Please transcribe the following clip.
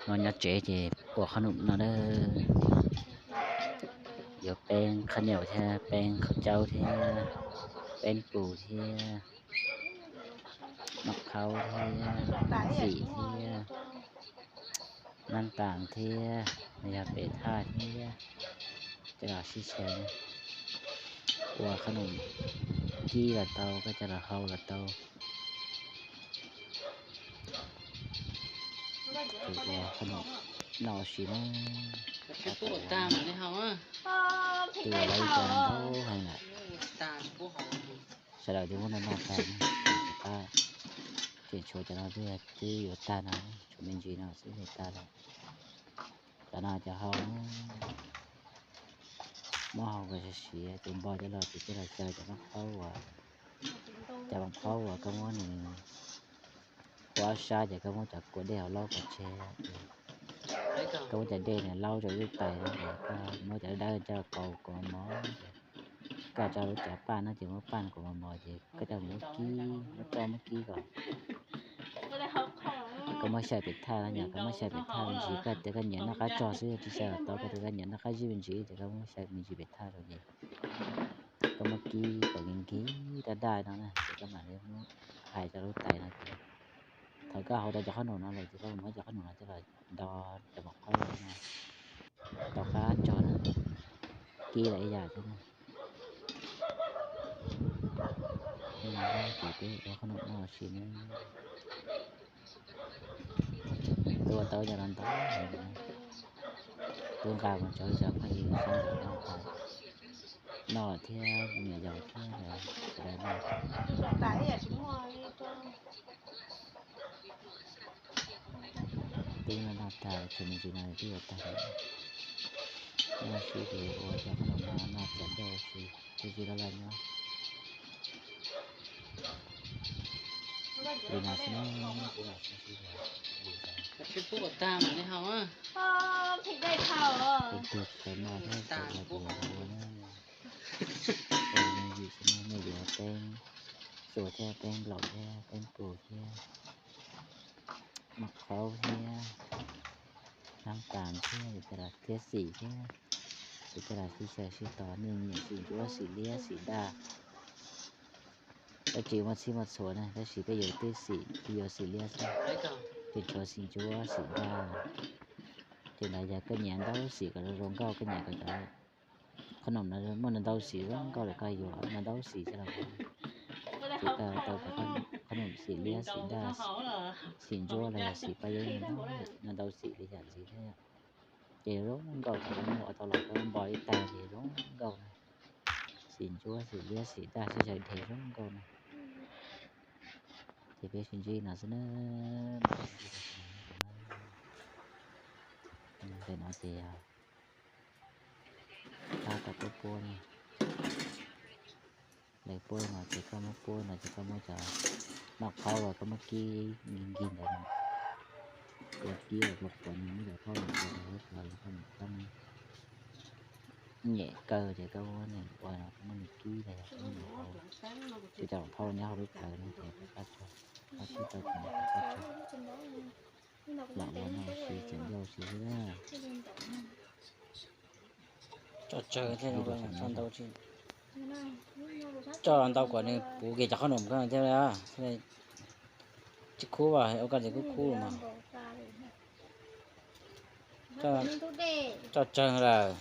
No nyob tsev ces ua qhob noom no na, yuav peeb qhob noom thiab peeb qhob caub thiab peeb pus thiab maj qhaub thiab xim thiab nab tas thiab, yog pem thaj thiab, coj los sib xyaw. Ua qhob noom kib los tau, koj coj los hau los tau. Ua qhob noom no ua si na. Tus lawv cov ntau heev lawm. Sawv daws twb muab noj noj tag, tsis qab, tseem tshuav cov no twb yuav tag no, tshuav me ntsis no xwb tag lawm. Cov no cov hau, muab hau kom siav siav ces npo coj los ces coj los xyaw cov maj qhaub uas, cov maj qhaub uas koj muab nws ua ob sab ces koj muab cov kua dej hauv laub kom tseg, koj muab cov dej nws laub rau lub tais no ces koj muab cov dawb coj kaus kom mos mos, koj tso lub cov paj no ces muab paj kom mos mos ces koj coj mus kib, muab roj muab kib kom koj muab xyaw pem thaj no, yog koj muab xyaw pem thaj me ntsis, koj tias koj nyiam noj qab tsog xwb tsis xyaw los tau, koj tias koj nyiam noj qab zib me ntsis ces koj muab xyaw me ntsis pem thaj rau ces koj muab kib kom nkig nkig daj daj no na ces koj mam li muab hais rau lub tais no ces thaum koj hau tau cov qhob noom no lawm ces koj muab cov qhob noom no coj los nto cov maj qhaub no rau qab tsog na, kib lawm ib yam thiab na. Ces peb ua qhob noom no ua si na. Tua tau cov no ntau heev, twb nqa mus tso rau phooj ywg sab nraud noj tas, noj thiab me nyuam yaus thiab sawv daws noj. Twb noj noj tag, tshuav me ntsis no twb yuav tag lawm. Noj ua si ces ua cov qhob noom no noj txias dej ua si, sib sib laj laj nyob. Li no xwb na, kuv mam sib sib laj li ntawd. Kuv tuag tsis tau noj thiab tsis tau ua ces ua na. Ua me ntsis xwb na, nej yuav peeb xuas thiab peeb nplaum thiab peeb pus thiab maj qhaub thiab nab tas thiab, thiab xim thiab, ces coj los sib xyaw sib tos, nej nyiam xim ntsuab xim liab xim daj. Dab tsi muaj txhij muaj txhua na, tab sis peb yuav tib xim, peb yuav xim liab xwb, ces tshuav xim ntsuab xim daj. Ces ntawd yog koj nyiam ntau xim kom zoo nkauj, koj nyiam kom cov qhob noom no muaj ntau ntau xim zoo nkauj lawm koj yuav ntau ntau xim xwb los, ces koj tau cov qhob noom xim liab xim daj, xim ntsuab los yog xim paj yeeb no ntau xim li yam ntxiv thiab. Ces zoo nkauj, thaum koj muab ua tau los koj npo ib tag ces zoo nkauj na. Xim ntsuab xim liab xim daj sib xyaw dheev zoo nkauj na. Ces peb sib ntsib no xwb na. Ntawm no ces yog tab tom puab puab na. Lawv puab no ces koj muab puab no ces koj muab cov maj qhaub uas koj muab kib nkig nkig ntawd no, ua kib ua puas puas no, muab cov phauj no ua rau lub plawv, cov phauj no koj muab nyem kaw ces koj muab nws ua no, koj muab nws kib los yog koj muab nws hau, ces cov phauj nyob hauv lub plawv no ces koj tso, koj tib tau ces koj tso. Lam ua no ua si, tseem ua si xwb na. Tso tsawg thiab, tso ntau tsis, tso ntau kom nws puv kiag cov qhob noom ko thiab. Tsis khub as, ua koj tias khub khub mas. Tso tsawg lawm.